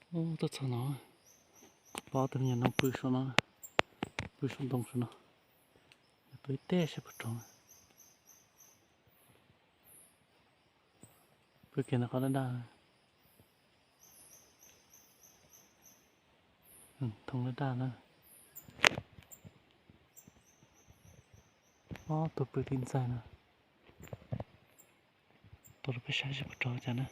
Tuaj txog no, pom ob tug me nyuam no pw saum no, pw saum ntoo saum no. Pw ib teg saib puas raug. Pw kiag ntawm qhov daj daj. Thoob daj daj na. Ob tug pw tib ntxaig no. Tuaj rau peb saib seb puas raug cas na.